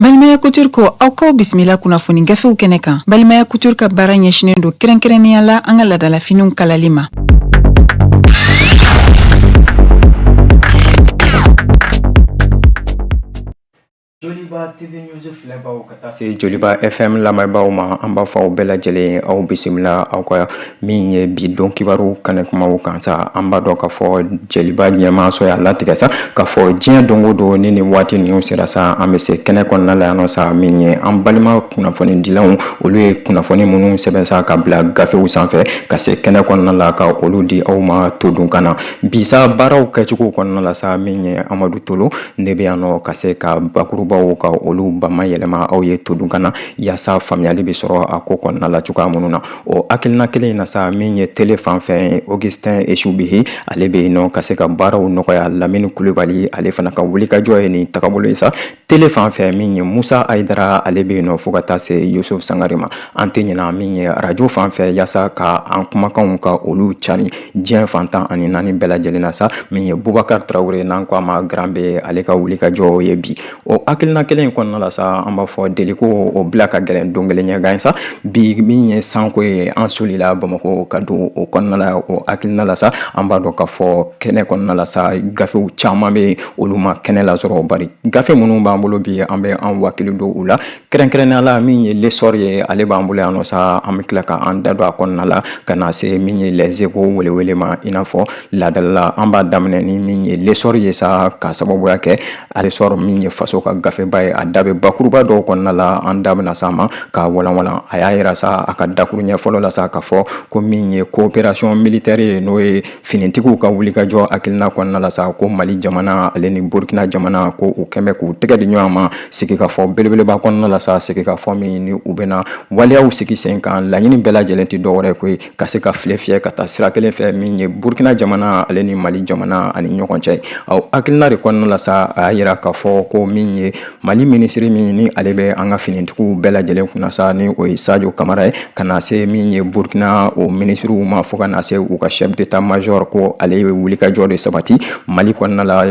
Balimaya Couture ko aw k'aw bisimila kunnafoni gafew kɛnɛ kan. Balimaya Couture ka baara ɲɛsinnen don kɛrɛnkɛrɛnnenya la an ka laadalafiniw kalali ma. Joliba TV News filɛbaw ka taa se Joliba FM lamɛnbaaw ma, an b'a fɔ aw bɛɛ lajɛlen aw bisimila aw ka min ye bi don kibaru kɛnɛ kumaw kan sa. An b'a dɔn k'a fɔ Joliba ɲɛmaaso y'a latigɛ sa k'a fɔ diɲɛ don o don ni nin waati ninnu sera sa, an bɛ se kɛnɛ kɔnɔna la yan nɔ sa, min ye an balima kunnafonidilaw, olu ye kunnafoni minnu sɛbɛn sa ka bila gafew sanfɛ ka se kɛnɛ kɔnɔna la ka olu di aw ma todunkan na. Bi sa, baaraw kɛcogo kɔnɔna la sa, min ye Amadu Tolo, ne bɛ yan nɔ ka se ka bakurubaw ka olu bamayɛlɛma aw ye todunkan na, yaasa faamuyali bɛ sɔrɔ a ko kɔnɔna la cogoya minnu na. O hakilina kelen in na sa, min ye tele fan fɛ, Augustin Esubihi, ale bɛ yen nɔ ka se ka baaraw nɔgɔya. Lamini Kulubali, ale fana ka wulikajɔ ye nin tagabolo ye sa. Tele fan fɛ, min ye Musa Ayidara, ale bɛ yen nɔ, fo ka taa se Yusuf Sangare ma. An tɛ ɲina min ye arajo fan fɛ, yaasa ka an kumakanw ka olu cari diɲɛ fan 14 bɛɛ lajɛlen na sa, min ye Bubakari Tarawele, n'an ko a ma Grand B, ale ka wulikajɔ ye bi. O hakilina kelen in kɔnɔna la sa, an b'a fɔ deliko o bila ka gɛlɛn don kelen ɲɛgan sa. Bi, min ye sanko ye, an solila Bamakɔ ka don o kɔnɔna la. O hakilina la sa, an b'a dɔn k'a fɔ kɛnɛ kɔnɔna la sa, gafew caman bɛ yen, olu ma kɛnɛ lasɔrɔ, bari gafe minnu b'an bolo bi, an bɛ an wakili don u la. Kɛrɛnkɛrɛnnenya la, min ye L'Essor ye, ale b'an bolo yan nɔ sa. An bɛ tila ka an da don a kɔnɔna la ka na se min ye Les Échos welewele ma. I n'a fɔ laadala la, an b'a daminɛ ni min ye L'Essor ye sa, ka sababuya kɛ L'Essor min ye faso ka gafeba ye, a da bɛ bakuruba dɔw kɔnɔna la, an da bɛna s'a ma k'a walanwalan. A y'a yira sa a ka dakuruɲɛ fɔlɔ la sa k'a fɔ ko min ye coopération militaire ye, n'o ye finitigiw ka wulikajɔ hakilina kɔnɔna la sa, ko Mali jamana ale ni Burkina jamana, ko u kɛn bɛ k'u tɛgɛ di ɲɔgɔn ma sigikafɔ belebeleba kɔnɔna la sa, sigikafɔ min ni u bɛna waleyaw sigi sen kan. Laɲini bɛɛ lajɛlen tɛ dɔwɛrɛ koyi, ka se ka file fiyɛ ka taa sira kelen fɛ, min ye Burkina jamana ale ni Mali jamana ani ɲɔgɔn cɛ. Aw hakilina de kɔnɔna la sa, a y'a yira k'a fɔ ko min ye Mali minisiri min ni ale bɛ an ka finitigiw bɛɛ lajɛlen kunna sa, ni o ye Sadio Kamara ye, ka na se min ye Burkina o minisiriw ma, fo ka na se u ka chef d'état major, ko ale ye wulikajɔ de sabati Mali kɔnɔna la.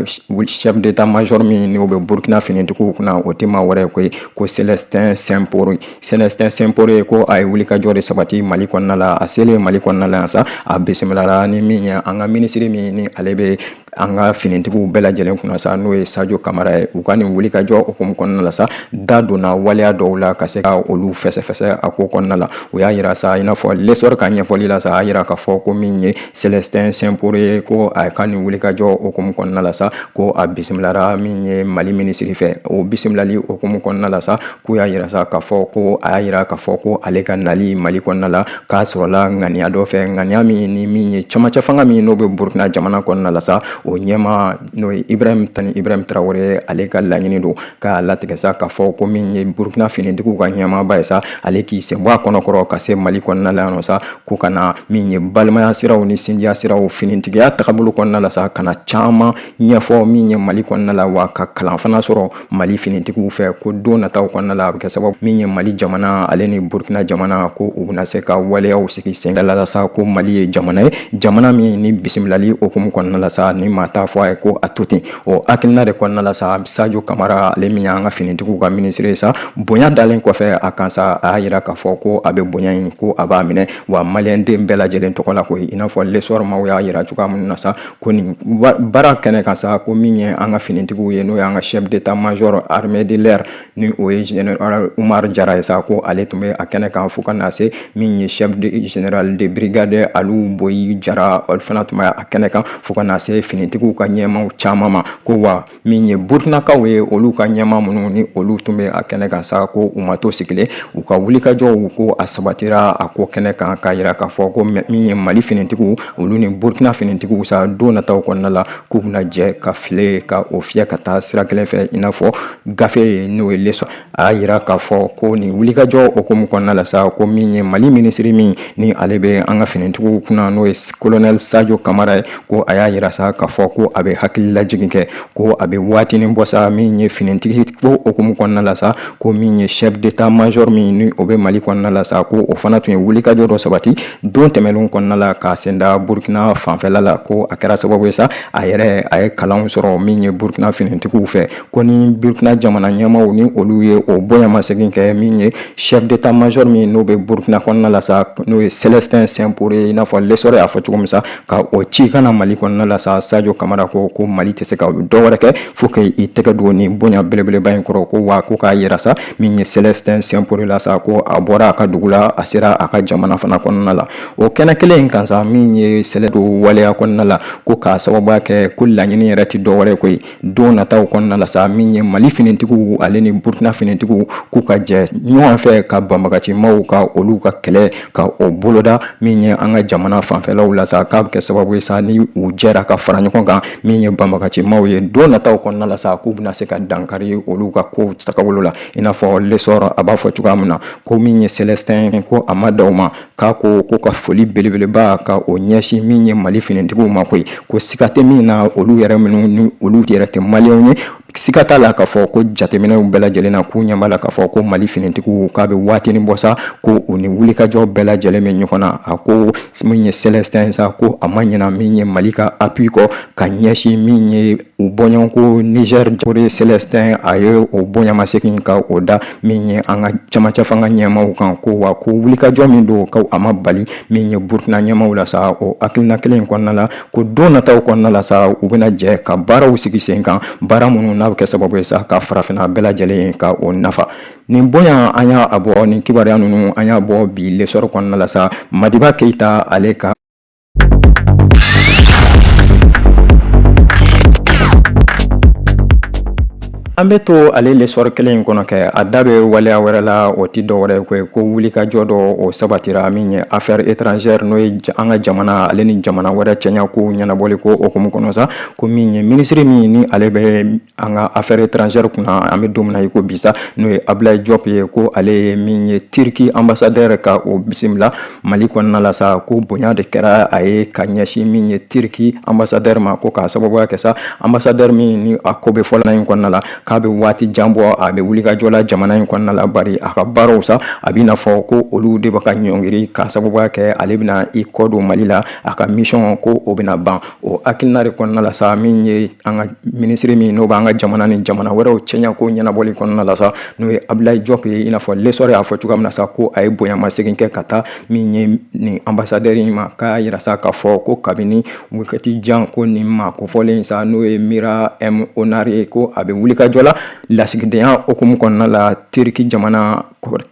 Chef d'état major min n'o bɛ Burkina finitigiw kunna, o tɛ maa wɛrɛ koyi ko Celestin Simporé. Celestin Simporé, ko a ye wulikajɔ de sabati Mali kɔnɔna la. A selen Mali kɔnɔna la yan sa, a bisimilara ni min ye an ka minisiri min ni ale bɛ an ka finitigiw bɛɛ lajɛlen kunna sa, n'o ye Sadio Kamara ye. U ka nin wulikajɔ hukumu kɔnɔna la sa, da donna waleya dɔw la ka se ka olu fɛsɛfɛsɛ a ko kɔnɔna la. U y'a yira sa, i n'a fɔ L'Essor ka ɲɛfɔli la sa, a yira k'a fɔ ko min ye Celestin Simporé ye, ko a ka nin wulikajɔ hukumu kɔnɔna la sa, ko a bisimilara min ye Mali minisiri fɛ. O bisimilali hukumu kɔnɔna la sa, k'u y'a yira sa k'a fɔ ko a y'a yira k'a fɔ ko ale ka nali Mali kɔnɔna la, k'a sɔrɔla ŋaniya dɔ fɛ, ŋaniya min ni min ye camancɛ fanga min n'o bɛ Burkina jamana kɔnɔna la sa, o ɲɛmaa n'o ye Ibrahim Tani Ibrahim Traoré, ale ka laɲini don k'a latigɛ sa k'a fɔ ko min ye Burkina finitigiw ka ɲɛmaaba ye sa, ale k'i sen bɔ a kɔnɔkɔrɔ ka se Mali kɔnɔna la yan nɔ sa, ko ka na min ye balimaya siraw ni sinjiya siraw finitigiya tagabolo kɔnɔna la sa, ka na caman ɲɛfɔ min ye Mali kɔnɔna la, wa ka kalan fana sɔrɔ Mali finitigiw fɛ, ko don nataw kɔnɔna la, a bɛ kɛ sababu min ye Mali jamana ale ni Burkina jamana, ko u bɛna se ka waleyaw sigi sen kan la sa, ko Mali ye jamana ye, jamana min ni bisimilali hukumu kɔnɔna la sa, ni maa t'a fɔ a ye ko a to ten. O hakilina de kɔnɔna la sa, Sadio Kamara, ale min y'an ka finitigiw ka minisiri ye sa, bonya dalen kɔfɛ a kan sa, a y'a yira k'a fɔ ko a bɛ bonya in, ko a b'a minɛ wa maliyɛnden bɛɛ lajɛlen tɔgɔ la koyi. I n'a fɔ L'Essor maaw y'a yira cogoya min na sa, ko nin baara kɛnɛ kan sa, ko min ye an ka finitigiw ye, n'o y'an ka chef d'état major armée de l'air, ni o ye général Umar Jara ye sa, ko ale tun bɛ a kɛnɛ kan, fo ka na se min ye chef de général de brigade Aliou Boyi Jara, olu fana tun bɛ a kɛnɛ kan, fo ka na se finitigiw ka ɲɛmaaw caman ma. Ko wa min ye Burkinakaw ye, olu ka ɲɛmaa minnu ni olu tun bɛ a kɛnɛ kan sa, ko u ma to sigilen, u ka wulikajɔw, ko a sabatira a ko kɛnɛ kan, k'a yira k'a fɔ ko min ye Mali finitigiw, olu ni Burkina finitigiw sa, don nataw kɔnɔna la, k'u bɛna jɛ ka file ka o fiyɛ ka taa sira kelen fɛ. I n'a fɔ gafe n'o ye L'Essor, a y'a yira k'a fɔ ko nin wulikajɔ hukumu kɔnɔna la sa, ko min ye Mali minisiri min ni ale bɛ an ka finitigiw kunna, n'o ye colonel Sadio Kamara ye, ko a y'a yira sa k'a fɔ ko a bɛ hakililajigin kɛ, ko a bɛ waatinin bɔ sa, min ye finitigi ko hukumu kɔnɔna la sa, ko min ye chef d'état major min ni o bɛ Mali kɔnɔna la sa, ko o fana tun ye wulikajɔ dɔ sabati don tɛmɛnlenw kɔnɔna la k'a senda Burkina fanfɛla la, ko a kɛra sababu ye sa, a yɛrɛ a ye kalanw sɔrɔ min ye Burkina finitigiw fɛ, ko ni Burkina jamana ɲɛmaaw ni olu ye o bonyamasegin kɛ min ye chef d'état major min n'o bɛ Burkina kɔnɔna la sa, n'o ye Célestin Simporé, i n'a fɔ L'Essor y'a fɔ cogo min sa, ka o ci ka na Mali kɔnɔna la sa. Sadio Kamara ko Mali tɛ se ka dɔwɛrɛ kɛ fo k'i tɛgɛ don nin bonya belebeleba in kɔrɔ, ko wa ko k'a yira sa min ye Célestin Simporé la sa, ko a bɔra a ka dugu la, a sera a ka jamana fana kɔnɔna la. O kɛnɛ kelen in kan sa, min ye sɛlɛ don waleya kɔnɔna la, ko k'a sababuya kɛ ko laɲini yɛrɛ tɛ dɔwɛrɛ koyi, don nataw kɔnɔna la sa, min ye Mali finitigiw ale ni Burkina finitigiw k'u ka jɛ ɲɔgɔn fɛ ka banbagacimaw ka olu ka kɛlɛ ka o boloda min ye an ka jamana fanfɛlaw la sa, k'a bɛ kɛ sababu ye sa, ni u jɛra ka fara ɲɔgɔn kan min ye banbagacimaw ye don nataw kɔnɔna la sa, k'u bɛna se ka dankari olu ka kow tagabolo la. I n'a fɔ L'Essor a b'a fɔ cogoya min na, ko min ye Célestin, ko a ma dan o ma, k'a ko ka foli belebeleba ka o ɲɛsin min ye Mali finitigiw ma koyi, ko siga tɛ min na, olu yɛrɛ minnu ni olu yɛrɛ tɛ maliyɛnw ye, siga t'a la k'a fɔ ko jateminɛw bɛɛ lajɛlen na, k'u ɲɛ b'a la k'a fɔ ko Mali finitigiw k'a bɛ waatinin bɔ sa, ko u ni wulikajɔ bɛɛ lajɛlen bɛ ɲɔgɔn na. A ko min ye Célestin sa, ko a ma ɲina min ye Mali ka appui kɔ ka ɲɛsin min ye u bɔɲɔgɔnko Niger. Célestin a ye o bonyamasegin ka o da min ye an ka camancɛ fanga ɲɛmaaw kan, ko wa ko wulikajɔ min don, ko a ma bali min ye Burkina ɲɛmaaw la sa. O hakilina kelen in kɔnɔna la, ko don nataw kɔnɔna la sa, u bɛna jɛ ka baaraw sigi sen kan, baara minnu n'a bɛ kɛ sababu ye sa ka farafinna bɛɛ lajɛlen ka o nafa. Nin bonya an y'a bɔ, nin kibaruya ninnu an y'a bɔ bi L'Essor kɔnɔna la sa, Madiba Keyita ale ka. An bɛ to ale L'Essor kelen in kɔnɔ kɛ, a da bɛ waleya wɛrɛ la, o tɛ dɔwɛrɛ ko ye ko wulikajɔ dɔ o sabatira min ye affaire étrangère, n'o ye an ka jamana ale ni jamana wɛrɛ cɛɲa ko ɲɛnabɔli ko hukumu kɔnɔ sa, ko min ye minisiri min ni ale bɛ an ka affaire étrangère kunna an bɛ don min na i ko bi sa, n'o ye Abdoulaye Diop ye, ko ale ye min ye Turquie ambassadeur ka o bisimila Mali kɔnɔna la sa, ko bonya de kɛra a ye ka ɲɛsin min ye Turquie ambassadeur ma, ko k'a sababuya kɛ sa, ambassadeur min ni a ko bɛ fɔla in kɔnɔna la, k'a bɛ waati jan bɔ a bɛ wulikajɔ la jamana in kɔnɔna la, bari a ka baaraw sa, a b'i n'a fɔ ko olu de bɛ ka ɲɔngiri k'a sababuya kɛ ale bɛna i kɔ don Mali la, a ka mission ko o bɛna ban. O hakilina de kɔnɔna la sa, min ye an ka minisiri min n'o b'an ka jamana ni jamana wɛrɛw cɛɲa ko ɲɛnabɔli kɔnɔna la sa, n'o ye Abdoulaye Diop ye, i n'a fɔ L'Essor y'a fɔ cogoya min na sa, ko a ye bonyamasegin kɛ ka taa min ye nin ambassadeur in ma, k'a yira sa k'a fɔ ko kabini wagati jan, ko nin maa kofɔlen sa, n'o ye Mira M Onar ye, ko a bɛ wulikajɔ la lasigidenya hukumu kɔnɔna la, Turki jamana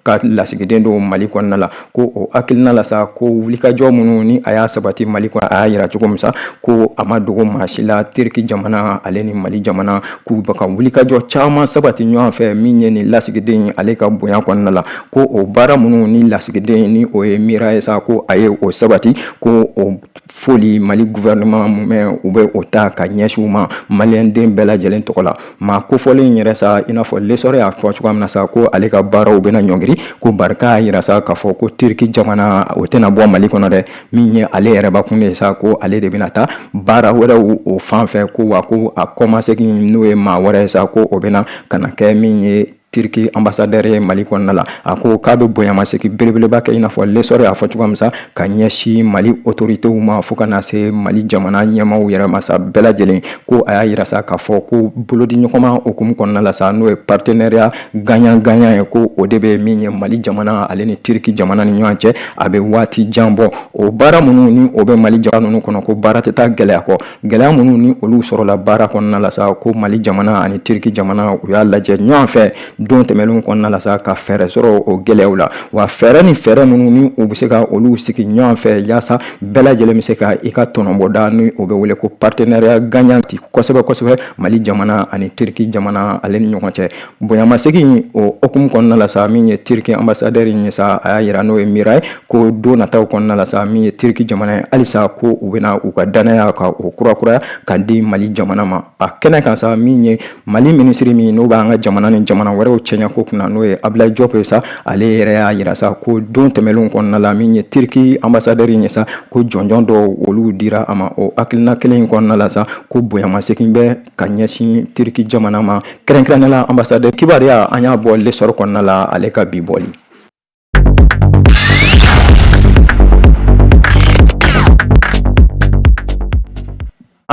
ka lasigiden don Mali kɔnɔna la, ko o hakilina la sa, ko wulikajɔ minnu ni a y'a sabati Mali kɔnɔ, a y'a yira cogo min sa, ko a ma dogo maa si la, Turki jamana ale ni Mali jamana k'u bɛ ka wulikajɔ caman sabati ɲɔgɔn fɛ min ye nin lasigiden ale ka bonya kɔnɔna la, ko o baara minnu ni lasigiden ni o ye Mira ye sa, ko a ye o sabati, ko o foli Mali gouvernement mumɛ u bɛ o ta ka ɲɛsin u ma maliyɛnden bɛɛ lajɛlen tɔgɔ la. Maa kofɔlen in yɛrɛ sa, i n'a fɔ L'Essor y'a fɔ cogoya min na sa, ko ale ka baaraw bɛna ɲɔngiri, ko bari k'a yira sa k'a fɔ ko Turki jamana o tɛna bɔ Mali kɔnɔ dɛ, min ye ale yɛrɛbakun de ye sa, ko ale de bɛna taa baara wɛrɛw o fan fɛ, ko wa ko a kɔmasegin n'o ye maa wɛrɛ ye sa, ko o bɛna ka na kɛ min ye Turki ambassadeur ye Mali kɔnɔna la. A ko k'a bɛ bonyamasegin belebeleba kɛ, i n'a fɔ L'Essor y'a fɔ cogoya min sa, ka ɲɛsin Mali autorités ma fo ka na se Mali jamana ɲɛmaaw yɛrɛ ma sa bɛɛ lajɛlen, ko a y'a yira sa k'a fɔ ko bolodiɲɔgɔnma hukumu kɔnɔna la sa, n'o ye partenariat gagnant gagnant ye, ko o de bɛ min ye Mali jamana ale ni Turki jamana ni ɲɔgɔn cɛ, a bɛ waati jan bɔ. O baara minnu ni o bɛ Mali jamana ninnu kɔnɔ, ko baara tɛ taa gɛlɛya kɔ, gɛlɛya minnu ni olu sɔrɔla baara kɔnɔna la sa, ko Mali jamana ani Turki jamana u y'a lajɛ ɲɔgɔn fɛ don tɛmɛnlenw kɔnɔna la sa, ka fɛɛrɛ sɔrɔ o gɛlɛyaw la, wa fɛɛrɛ ni fɛɛrɛ minnu ni u bɛ se ka olu sigi ɲɔgɔn fɛ yaasa bɛɛ lajɛlen bɛ se ka i ka tɔnɔbɔda, ni o bɛ wele ko partenariat gagnant kosɛbɛ kosɛbɛ Mali jamana ani Turki jamana ale ni ɲɔgɔn cɛ. Bonyamasegin o hukumu kɔnɔna la sa, min ye Turki ambassadeur in ye sa, a y'a yira n'o ye Mira ye, ko don nataw kɔnɔna la sa, min ye Turki jamana ye halisa, ko u bɛna u ka danaya ka o kurakuraya ka di Mali jamana ma. A kɛnɛ kan sa, min ye Mali minisiri min n'o b'an ka jamana ni jamana wɛrɛw fɛɛrɛw cɛɲako kunna, n'o ye Ablaye Diop ye sa, ale yɛrɛ y'a yira sa ko don tɛmɛnlenw kɔnɔna la, min ye Turki ambassadeur ye sa, ko jɔnjɔn dɔw olu dira a ma. O hakilina kelen in kɔnɔna la sa, ko bonyamasegin bɛ ka ɲɛsin Turki jamana ma, kɛrɛnkɛrɛnnenya la ambassadeur. Kibaruya an y'a bɔ L'Essor kɔnɔna la, ale ka bi bɔli.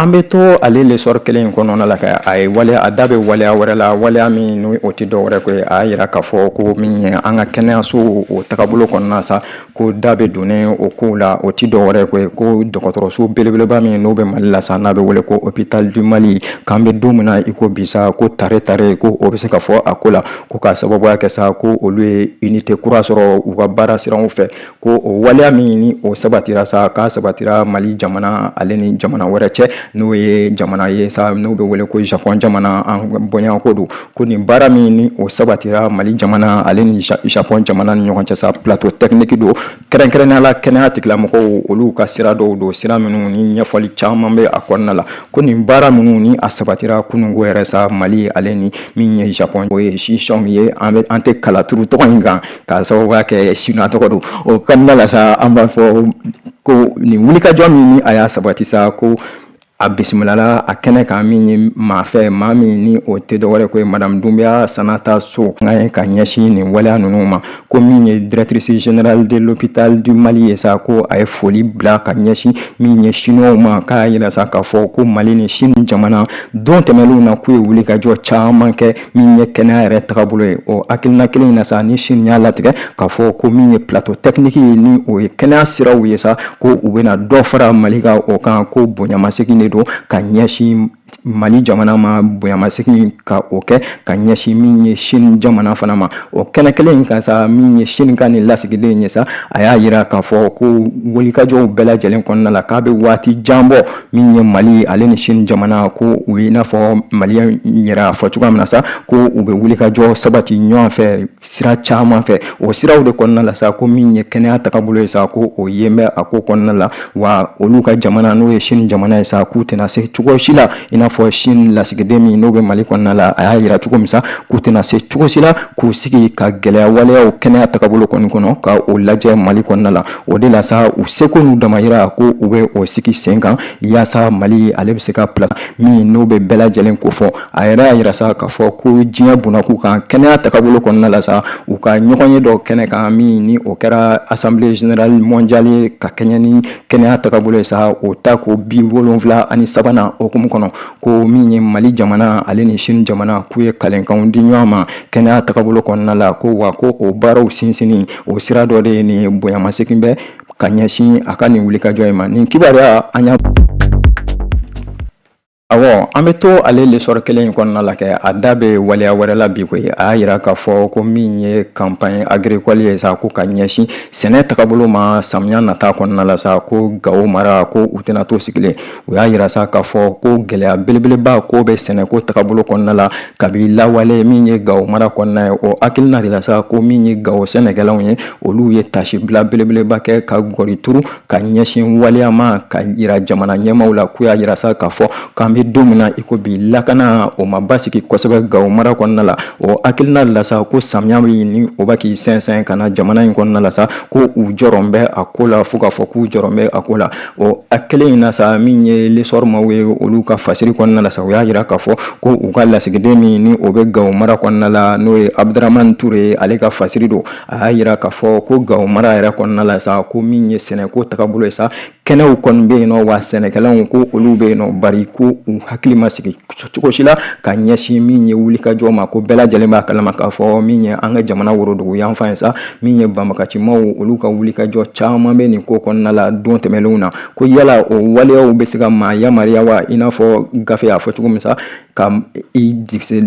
An bɛ to ale L'Essor kelen in kɔnɔna la ka a ye waleya, a da bɛ waleya wɛrɛ la, waleya min n'o o tɛ dɔwɛrɛ ko ye, a y'a yira k'a fɔ ko min ye an ka kɛnɛyaso o tagabolo kɔnɔna sa, ko da bɛ donnen o kow la. O tɛ dɔwɛrɛ ko ye ko dɔgɔtɔrɔso belebeleba min n'o bɛ Mali la sa, n'a bɛ wele ko Hôpital du Mali, k'an bɛ don min na i ko bi sa, ko tare tare ko o bɛ se ka fɔ a ko la, ko k'a sababuya kɛ sa ko olu ye unité kura sɔrɔ u ka baara siraw fɛ, ko o waleya min ni o sabatira sa, k'a sabatira Mali jamana ale ni jamana wɛrɛ cɛ, n'o ye jamana ye sa n'o bɛ wele ko Japon jamana. An bɔɲɔgɔnko don ko nin baara min ni o sabatira Mali jamana ale ni Japon jamana ni ɲɔgɔn cɛ sa, plateau technique don, kɛrɛnkɛrɛnnenya la kɛnɛya tigilamɔgɔw olu ka sira dɔw don, sira minnu ni ɲɛfɔli caman bɛ a kɔnɔna la, ko nin baara minnu ni a sabatira kununko yɛrɛ sa, Mali ale ni min ye Japon, o ye Shisong ye. An tɛ kala turu tɔgɔ in kan k'a sababuya kɛ chinois tɔgɔ don. O kɔnɔna la sa, an b'a fɔ ko nin wulikajɔ min ni a y'a sabati sa, ko a bisimilala a kɛnɛ kan min ye maa fɛ, maa min ni o tɛ dɔwɛrɛ ko ye Madame Doumbia Sanata So nka ye ka ɲɛsin nin waleya ninnu ma, ko min ye directrice générale de l'Hôpital du Mali ye sa, ko a ye foli bila ka ɲɛsin min ye chinois ma, k'a yira sa k'a fɔ ko Mali ni Chine jamana don tɛmɛnlenw na k'u ye wulikajɔ caman kɛ min ye kɛnɛya yɛrɛ tagabolo ye. O hakilina kelen in na sa, ni Chine y'a latigɛ k'a fɔ ko min ye plateau technique ye, ni o ye kɛnɛya siraw ye sa, ko u bɛna dɔ fara Mali ka o kan, ko bonyamasegin de don ka ɲɛsin Mali jamana ma, bonyamasegin ka o kɛ ka ɲɛsin min ye Chine jamana fana ma. O kɛnɛ kelen in kan sa, min ye Chine ka nin lasigiden ye sa, a y'a yira k'a fɔ ko wulikajɔw bɛɛ lajɛlen kɔnɔna la, k'a bɛ waati jan bɔ min ye Mali ale ni Chine jamana, ko u ye i n'a fɔ Mali yɛrɛ y'a fɔ cogoya min na sa, ko u bɛ wulikajɔ sabati ɲɔgɔn fɛ sira caman fɛ. O siraw de kɔnɔna la sa, ko min ye kɛnɛya tagabolo ye sa, ko o yen bɛ a ko kɔnɔna la wa. Olu ka jamana, n'o ye Chine jamana ye sa, k'u tɛna se cogo si la, i n'a fɔ Chine lasigiden min n'o bɛ Mali kɔnɔna la, a y'a yira cogo min sa, k'u tɛna se cogo si la k'u sigi ka gɛlɛya waleyaw kɛnɛya tagabolo kɔni kɔnɔ ka o lajɛ Mali kɔnɔna la. O de la sa, u seko n'u damayira ko u bɛ o sigi sen kan yaasa Mali ale bɛ se ka plan min n'o bɛ bɛɛ lajɛlen kofɔ. A yɛrɛ y'a yira sa k'a fɔ ko diɲɛ bunakun kan kɛnɛya tagabolo kɔnɔna la sa, u ka ɲɔgɔnye dɔ kɛnɛ kan min ni o kɛra Assemblée générale mondiale ye ka kɛɲɛ ni kɛnɛya tagabolo ye sa, o ta ko 73nan hukumu kɔnɔ, ko min ye Mali jamana ale ni Chine jamana, k'u ye kalenkanw di ɲɔgɔn ma kɛnɛya tagabolo kɔnɔna la, ko wa ko o baaraw sinsinni o sira dɔ de ye nin ye. Bonyamasegin bɛ ka ɲɛsin a ka nin wulikajɔ in ma. Nin kibaruya an y'a Awɔ, an bɛ to ale L'Essor kelen in kɔnɔna la kɛ, a da bɛ waleya wɛrɛ la bi koyi. A y'a yira k'a fɔ ko min ye campagne agricole ye sa, ko ka ɲɛsin sɛnɛ tagabolo ma samiya nata kɔnɔna la sa, ko Gawo mara, ko u tɛna to sigilen. U y'a yira sa k'a fɔ ko gɛlɛya belebeleba ko bɛ sɛnɛko tagabolo kɔnɔna la kabi lawale min ye Gawo mara kɔnɔna ye. O hakilina de la sa, ko min ye Gawo sɛnɛkɛlaw ye, olu ye tasibila belebeleba kɛ ka gɔri turu ka ɲɛsin waleya ma ka yira jamana ɲɛmaaw la, k'u y'a yira sa k'a fɔ k'an bɛ don min na i ko bi, lakana o ma basigi kosɛbɛ Gawo mara kɔnɔna la. O hakilina de la sa, ko samiya min ni o bɛ k'i sɛnsɛn ka na jamana in kɔnɔna la sa, ko u jɔrɔ bɛ a ko la, fo k'a fɔ k'u jɔrɔ bɛ a ko la. O a kelen in na sa, min ye L'Essor maaw ye, olu ka fasiri kɔnɔna la sa, u y'a yira k'a fɔ ko u ka lasigiden min ni o bɛ Gawo mara kɔnɔna la, n'o ye Abdramane Touré, ale ka fasiri don. A y'a yira k'a fɔ ko Gawo mara yɛrɛ kɔnɔna la sa, ko min ye sɛnɛko tagabolo ye sa, kɛnɛw kɔni bɛ yen nɔ wa, sɛnɛkɛlaw ko olu bɛ yen nɔ, bari ko u hakili ma sigi cogo si la ka ɲɛsin min ye wulikajɔ ma, ko bɛɛ lajɛlen b'a kalama k'a fɔ min ye an ka jamana worodugu yanfan ye sa, min ye banbagacimaw, olu ka wulikajɔ caman bɛ nin ko kɔnɔna la don tɛmɛnlenw na, ko yala o waleyaw bɛ se ka maa yamaruya wa, i n'a fɔ gafe y'a fɔ cogo min sa, ka i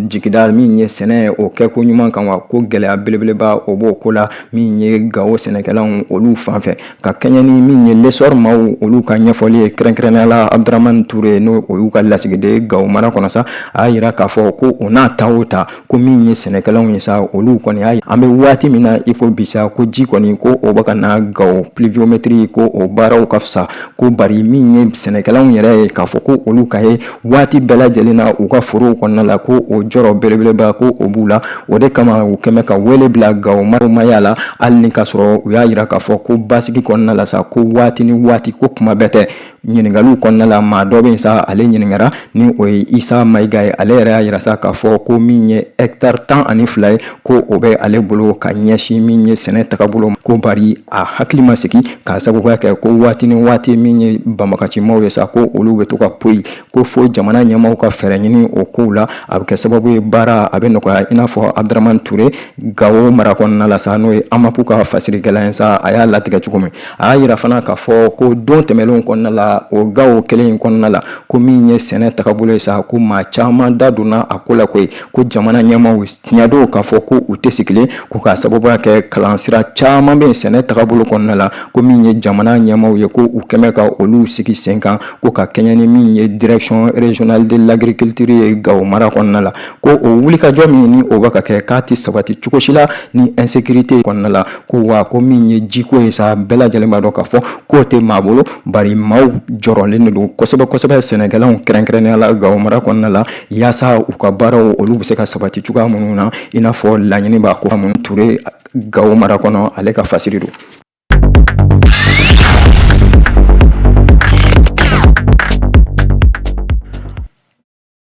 jigida min ye sɛnɛ o kɛko ɲuman kan wa, ko gɛlɛya belebeleba o b'o ko la min ye Gawo sɛnɛkɛlaw olu fan fɛ. Ka kɛɲɛ ni min ye L'Essor maaw olu ka ɲɛfɔli ye, kɛrɛnkɛrɛnnenya la Abdramane Touré, n'o o y'u ka lasigiden Gawo mara kɔnɔ sa, a y'a yira k'a fɔ ko o n'a ta o ta, ko min ye sɛnɛkɛlaw ye sa, olu kɔni y'a ye an bɛ waati min na i ko bi sa, ko ji kɔni ko o bɛ ka na Gawo, pluviométrie ko o baaraw ka fisa, ko bari min ye sɛnɛkɛlaw yɛrɛ ye k'a fɔ ko olu ka ye waati bɛɛ lajɛlen na u ka ka forow kɔnɔna la, ko o jɔrɔ belebeleba ko o b'u la. O de kama u kɛmɛ ka wele bila Gawo maaya la, hali ni k'a sɔrɔ u y'a jira k'a fɔ ko basigi kɔnɔna la sa, ko waati ni waati, ko kuma bɛɛ tɛ. Ɲininkaliw kɔnɔna la, maa dɔ bɛ yen sa, ale ɲininkara, ni o ye Isa Mayiga ye. Ale yɛrɛ y'a jira sa k'a fɔ ko min ye hectare 12 ye, ko o bɛ ale bolo ka ɲɛsin min ye sɛnɛ tagabolo ma, ko bari a hakili ma sigi k'a sababuya kɛ ko waati ni waati min ye banbagacimaw ye sa, ko olu bɛ to ka poyi, ko fo jamana ɲɛmaaw ka fɛɛrɛ ɲini o kow la, a bɛ kɛ sababu ye baara a bɛ nɔgɔya. I n'a fɔ Abdramane Ture, Gawo mara kɔnɔna la sa, n'o ye AMAP ka fasirikɛla ye sa, a y'a latigɛ cogo min. A y'a jira fana k'a fɔ ko don tɛmɛnlenw kɔnɔna la, o Gawo kelen in kɔnɔna la, ko min ye sɛnɛ tagabolo ye sa, ko maa caman da donna a ko la koyi, ko jamana ɲɛmaaw tiɲɛ don k'a fɔ ko u tɛ sigilen, ko k'a sababuya kɛ kalansira caman bɛ sɛnɛ tagabolo kɔnɔna la, ko min ye jamana ɲɛmaaw ye, ko u kɛmɛ ka olu sigi sen kan, ko ka kɛɲɛ ni min ye direction régionale de l'agriculture ye Gawo mara kɔnɔna la, ko o wulikajɔ min ni o bɛ ka kɛ, k'a tɛ sabati cogo si la ni insécurité kɔnɔna la. Ko wa ko min ye jiko ye sa, bɛɛ lajɛlen b'a dɔn k'a fɔ k'o tɛ maa bolo, bari maaw jɔrɔlen de don kosɛbɛ kosɛbɛ, sɛnɛkɛlaw kɛrɛnkɛrɛnnenya la Gawo mara kɔnɔna la, yaasa u ka baaraw olu bɛ se ka sabati cogoya minnu na, i n'a fɔ laɲini b'a ko minnu. Ture, Gawo mara kɔnɔ, ale ka fasiri don.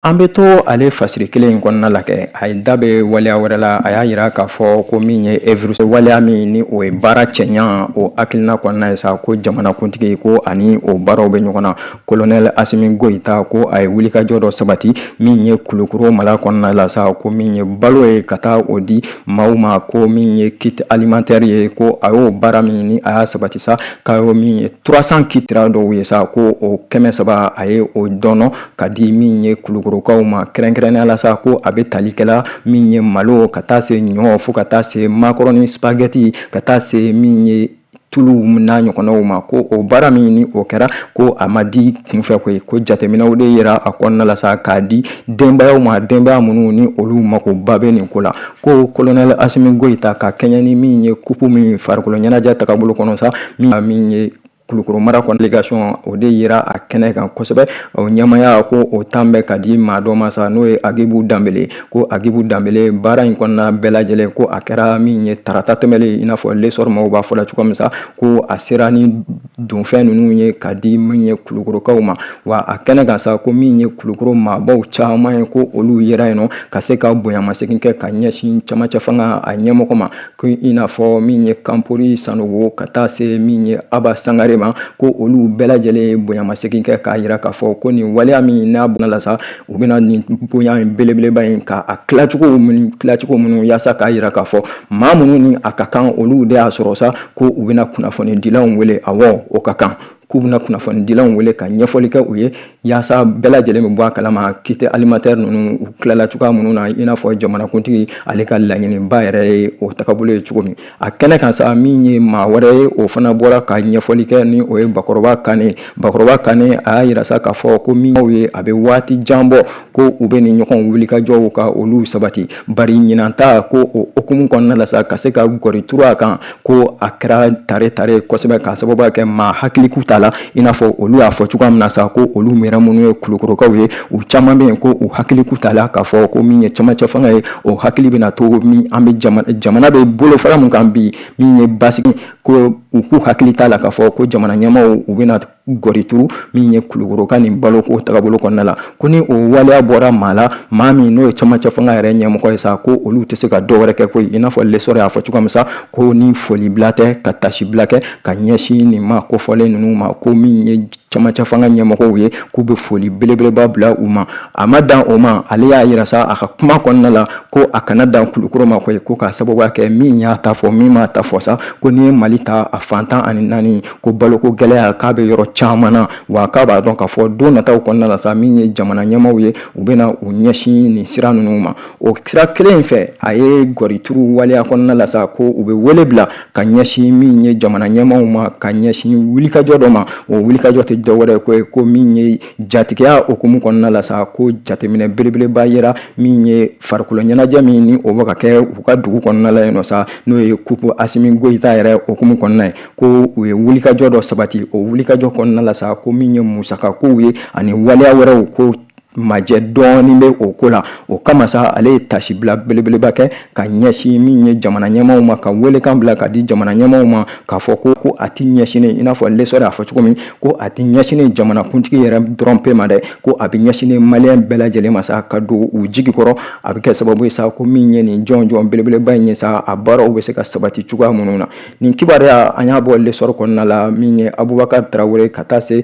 An bɛ to ale fasiri kelen in kɔnɔna la kɛ, a ye da bɛ waleya wɛrɛ la. A y'a jira k'a fɔ ko min ye œuvre waleya min ni o ye baara cɛɲa o hakilina kɔnɔna ye sa, ko jamanakuntigi ko ani o baaraw bɛ ɲɔgɔn na. Colonel Asimi Goyita ko a ye wulikajɔ dɔ sabati min ye Kulukoro mara kɔnɔna la sa, ko min ye balo ye ka taa o di maaw ma, ko min ye kit alimentaire ye, ko a y'o baara min ni a y'a sabati sa, k'a y'o min ye 300 kit dɔw ye sa, ko o 300 a ye o dɔnɔ ka di min ye Kulukorokaw ma kɛrɛnkɛrɛnnenya la sa, ko a bɛ tali kɛla min ye malo ka taa se ɲɔ, fo ka taa se makɔrɔni, spaghetti, ka taa se min ye tulu n'a ɲɔgɔnnaw ma. Ko o baara min ni o kɛra, ko a ma di kunfɛ koyi, ko jateminɛw de yera a kɔnɔna la sa k'a di denbayaw ma, denbaya minnu ni olu makoba bɛ nin ko la. Ko colonel Asimi Goyita ka kɛɲɛ ni min ye coupe min farikolo ɲɛnajɛ tagabolo kɔnɔ sa, min ye Kulukoro mara kɔnɔ délégation, o de yera a kɛnɛ kan kosɛbɛ. O ɲɛmaaya ko o tan bɛ ka di maa dɔ ma sa, n'o ye Agibu Danbele. Ko Agibu Danbele, baara in kɔnɔna bɛɛ lajɛlen, ko a kɛra min ye tarata tɛmɛlen, i n'a fɔ L'Essor maaw b'a fɔ la cogo min sa, ko a sera ni donfɛn ninnu ye ka di min ye Kulukorokaw ma. Wa a kɛnɛ kan sa, ko min ye Kulukoro maabaw caman ye, ko olu yera yen nɔ ka se ka bonyamasegin kɛ ka ɲɛsin camancɛ fanga a ɲɛmɔgɔ ma, ko i n'a fɔ min ye Kanpori Sanogo ka taa se min ye Aba Sangare ma, ko olu bɛɛ lajɛlen ye bonyamasegin kɛ k'a jira k'a fɔ ko nin waleya min n'a bɔra la sa, u bɛna nin bonya in belebeleba in ka a tilacogo minnu yaasa k'a jira k'a fɔ maa minnu ni a ka kan olu de y'a sɔrɔ sa, ko u bɛna kunnafonidilaw wele. Awɔ, o ka kan k'u bɛna kunnafonidilaw wele ka ɲɛfɔli kɛ u ye, yaasa bɛɛ lajɛlen bɛ bɔ a kalama kit alimentaire ninnu u tilala cogoya minnu na, i n'a fɔ jamanakuntigi ale ka laɲiniba yɛrɛ ye o tagabolo ye cogo min. A kɛnɛ kan sa, min ye maa wɛrɛ ye, o fana bɔra ka ɲɛfɔli kɛ, ni o ye Bakɔrɔba Kane. Bakɔrɔba Kane, a y'a yira sa k'a fɔ ko min ye a bɛ waati jan bɔ ko u bɛ nin ɲɔgɔn wulikajɔw ka olu sabati, bari ɲinan ta ko o hukumu kɔnɔna la sa, ka se ka gɔri turu a kan, ko a kɛra tare tare kosɛbɛ, k'a sababuya kɛ maa hakiliku t'a la, i n'a fɔ olu y'a fɔ cogoya min na sa, ko olu yɛrɛ minnu ye Kulukorokaw ye, u caman bɛ yen ko u hakiliku t'a la k'a fɔ ko min ye camancɛ fanga ye, o hakili bɛna to min an bɛ jamana bɛ bolofara mun kan bi, min ye basigi, ko u k'u hakili t'a la k'a fɔ ko jamana ɲɛmaaw u bɛna gɔri turu min ye Kulukoro ka nin baloko tagabolo kɔnɔna la. Ko ni o waleya bɔra maa la, maa min n'o ye camancɛ fanga yɛrɛ ɲɛmɔgɔ ye sa, ko olu tɛ se ka dɔ wɛrɛ kɛ koyi, i n'a fɔ L'Essor y'a fɔ cogoya min sa, ko ni foli bila tɛ ka tasi bila kɛ ka ɲɛsin nin maa kofɔlen ninnu ma, ko min ye camancɛ fanga ɲɛmɔgɔw ye, k'u bɛ foli belebeleba bila u ma. A ma dan o ma, ale y'a yira sa a ka kuma kɔnɔna la ko a kana dan Kulukoro ma koyi, ko k'a sababuya kɛ min y'a ta fɔ, min m'a ta fɔ sa, ko n'i ye Mali ta a fan 14, ko baloko gɛlɛya k'a bɛ yɔrɔ caman na, wa k'a b'a dɔn k'a fɔ don nataw kɔnɔna la sa, min ye jamana ɲɛmaaw ye, u bɛna u ɲɛsin nin sira ninnu ma. O sira kelen in fɛ, a ye gɔrituru waleya kɔnɔna la sa, ko u bɛ wele bila ka ɲɛsin min ye jamana ɲɛmaaw ma, ka ɲɛsin wulikajɔ dɔ ma. O wulikajɔ tɛ dɔwɛrɛ ko ye, ko min ye jatigiya hukumu kɔnɔna la sa, ko jateminɛ belebeleba yera min ye farikolo ɲɛnajɛ min ni o bɛ ka kɛ u ka dugu kɔnɔna la yen nɔ sa, n'o ye coupe Asimi Goyita yɛrɛ hukumu kɔnɔna ye, ko u ye wulikajɔ dɔ sabati. O wulikajɔ kɔnɔna la sa, ko min ye musaka kow ye ani waleya wɛrɛw, ko Majɛ dɔɔnin bɛ o ko la. O kama sa, ale ye tasibila belebeleba kɛ ka ɲɛsin min ye jamana ɲɛmaaw ma, ka welekan bila ka di jamana ɲɛmaaw ma, k'a fɔ ko a ti ɲɛsinnen, i n'a fɔ L'Essor y'a fɔ cogo min, ko a ti ɲɛsinnen jamanakuntigi yɛrɛ dɔrɔn pe ma dɛ, ko a bɛ ɲɛsinnen maliyɛn bɛɛ lajɛlen ma sa, ka don u jigi kɔrɔ. A bɛ kɛ sababu ye sa, ko min ye nin jɔnjɔn belebeleba in ye sa, a baaraw bɛ se ka sabati cogoya minnu na. Nin kibaruya, an y'a bɔ L'Essor kɔnɔna la. Min ye Abubakar Tarawele ka taa se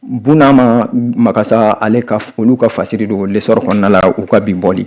Bunama Makasa, ale ka olu ka fasiri don L'Essor kɔnɔna la, u ka bi bɔli.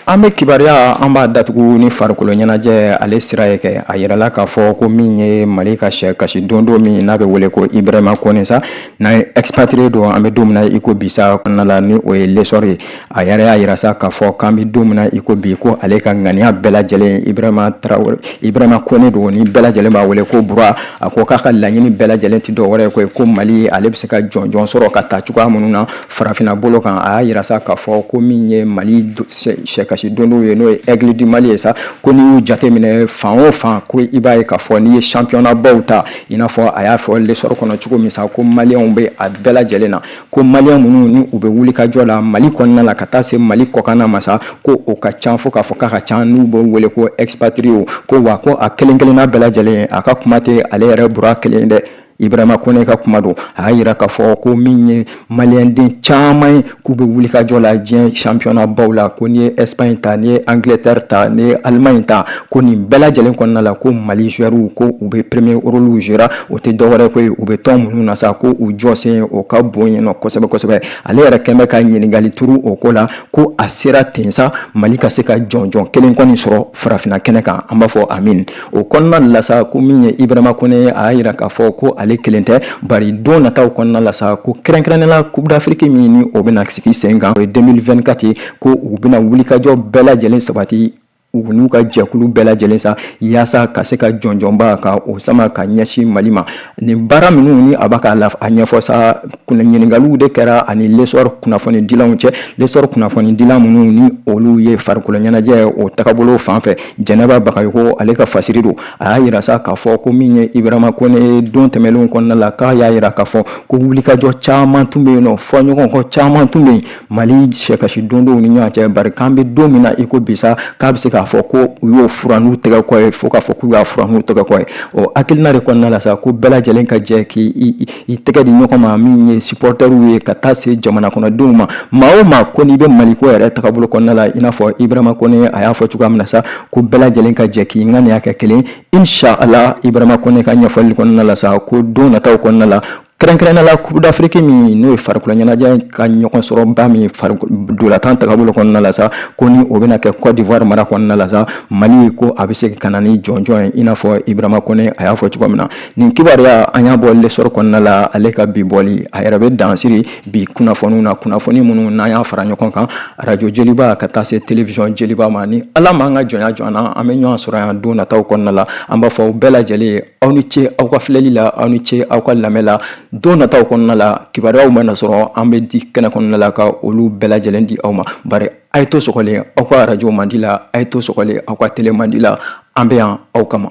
An bɛ kibaruya, an b'a datugu ni farikolo ɲɛnajɛ ale sira ye. Kɛ a yirala k'a fɔ ko min ye Mali ka sɛ kasi dondo min n'a bɛ wele ko Ibrahima Kone sa, n'a ye expatrié don, an bɛ don min na i ko bi sa kɔnɔna la, ni o ye L'Essor ye, a yɛrɛ y'a yira sa k'a fɔ k'an bɛ don min na i ko bi, ko ale ka ŋaniya bɛɛ lajɛlen, Ibrahima Tarawele, Ibrahima Kone don ni bɛɛ lajɛlen b'a wele ko Bura, a ko k'a ka laɲini bɛɛ lajɛlen tɛ dɔwɛrɛ ye ko Mali ale bɛ se ka jɔnjɔn sɔrɔ ka taa cogoya minnu na farafinna bolo kan. A y'a yira sa k'a fɔ ko min ye Mali sɛkasi dondow ye, n'o ye Aigle du Mali ye sa, ko n'i y'u jateminɛ fan o fan, ko i b'a ye k'a fɔ n'i ye championnat baw ta, i n'a fɔ a y'a fɔ L'Essor kɔnɔ cogo min sa, ko maliyɛnw bɛ a bɛɛ lajɛlen na, ko maliyɛn minnu ni u bɛ wuli ka jɔ la Mali kɔnɔna la ka taa se Mali kɔkanna ma sa, ko o ka ca fo k'a fɔ k'a ka ca, n'u b'o wele ko expatrié, ko wa ko a kelen kelenna bɛɛ lajɛlen, a ka kuma tɛ ale yɛrɛ Bura kelen dɛ, Ibrahima Kone ka kuma don. A y'a yira k'a fɔ ko min ye maliyɛnden caman ye, k'u bɛ wuli ka jɔ la diɲɛ championnat baw la, ko n'i ye Espagne ta, n'i ye Angleterre ta, n'i ye Allemagne ta, ko nin bɛɛ lajɛlen kɔnɔna la, ko Mali joueurs ko u bɛ premier rôle jouer. O tɛ dɔwɛrɛ ko ye, u bɛ tɔn minnu na sa, ko u jɔsen o ka bon yen nɔ kosɛbɛ kosɛbɛ. Ale yɛrɛ kɛn bɛ ka ɲininkali turu o ko la, ko a sera ten sa, Mali ka se ka jɔnjɔn kelen kɔni sɔrɔ farafinna kɛnɛ kan. An b'a fɔ amin. O kɔnɔna la sa, ko min ye Ibrahima Kone, a y'a yira k'a fɔ ko ale kelen tɛ, bari don nataw kɔnɔna la sa, ko kɛrɛnkɛrɛnnenya la Coupe d'Afrique min ni o bɛna sigi sen kan, o ye 2024 ye, ko u bɛna wulikajɔ bɛɛ lajɛlen sabati, u n'u ka jɛkulu bɛɛ lajɛlen sa, yaasa ka se ka jɔnjɔnba ka o sama ka ɲɛsin Mali ma. Nin baara minnu ni a b'a ka a ɲɛfɔ sa, ɲininkaliw de kɛra ani L'Essor kunnafonidilanw cɛ. L'Essor kunnafonidilan minnu ni olu ye farikolo ɲɛnajɛ o tagabolo fan fɛ, Jɛnɛba Bagayogo, ale ka fasiri don. A y'a yira sa k'a fɔ ko min ye Ibrahima Kone, don tɛmɛnlenw kɔnɔna la, k'a y'a yira k'a fɔ ko wulikajɔ caman tun bɛ yen nɔ, fɔ ɲɔgɔn kɔ caman tun bɛ yen Mali sɛkasi dondow ni ɲɔgɔn cɛ, bari k'an bɛ don min na i ko bi sa, k'a bɛ se k'a fɔ ko u y'o fura n'u tɛgɛ kɔ ye, fo k'a fɔ k'u y'a fura n'u tɛgɛ kɔ ye. O hakilina de kɔnɔna la sa, ko bɛɛ lajɛlen ka jɛ k'i i tɛgɛ di ɲɔgɔn ma, min ye supporteriw ye ka taa se jamana kɔnɔdenw ma, maa o maa ko n'i bɛ Maliko yɛrɛ tagabolo kɔnɔna la, i n'a fɔ Ibrahima Kone a y'a fɔ cogoya min na sa, ko bɛɛ lajɛlen ka jɛ k'i ŋaniya kɛ kelen, inshallah. Ibrahima Kone ka ɲɛfɔli kɔnɔna la sa, ko don nataw kɔnɔna la, kɛrɛnkɛrɛnnenya la Coupe d'Afrique min n'o ye farikolo ɲɛnajɛ ka ɲɔgɔn sɔrɔba min farikolo tagabolo kɔnɔna la sa, ko ni o bɛna kɛ Côte d'Ivoire mara kɔnɔna la sa, Mali ko a bɛ se ka na ni jɔnjɔn ye, i n'a fɔ Ibrahima Kone a y'a fɔ cogo min na. Nin kibaruya, an y'a bɔ L'Essor kɔnɔna la, ale ka bi bɔli. A yɛrɛ bɛ dansiri bi kunnafoniw na, kunnafoni minnu n'an y'a fara ɲɔgɔn kan arajo Joliba ka taa se télévision Joliba ma. Ni Ala m'an ka jɔnya jɔ an na, an bɛ ɲɔgɔn sɔrɔ yan don nataw kɔnɔna la. An b'a fɔ aw bɛɛ lajɛlen ye, aw ni ce aw ka filɛli la, aw ni ce aw ka lamɛn la. Don nataw kɔnɔna la, kibaruyaw mana sɔrɔ, an bɛ di kɛnɛ kɔnɔna la ka olu bɛɛ lajɛlen di aw ma. Bari a ye to sɔgɔlen aw ka arajo mandi la, a ye to sɔgɔlen aw ka télé mandi la, an bɛ yan aw kama.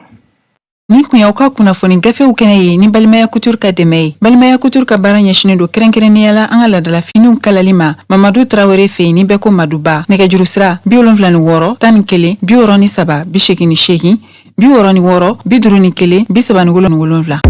Nin kun y'aw ka kunnafoni gafew kɛnɛ ye ni Balimaya Couture ka dɛmɛ ye. Balimaya Couture ka baara ɲɛsinen don kɛrɛnkɛrɛnnenya la an ka laadalafiniw kalali ma Mamadu Tarawele fɛ yen, ni bɛɛ ko Maduba. Nɛgɛjuru sira: 76 11 63 88, 66 51 37.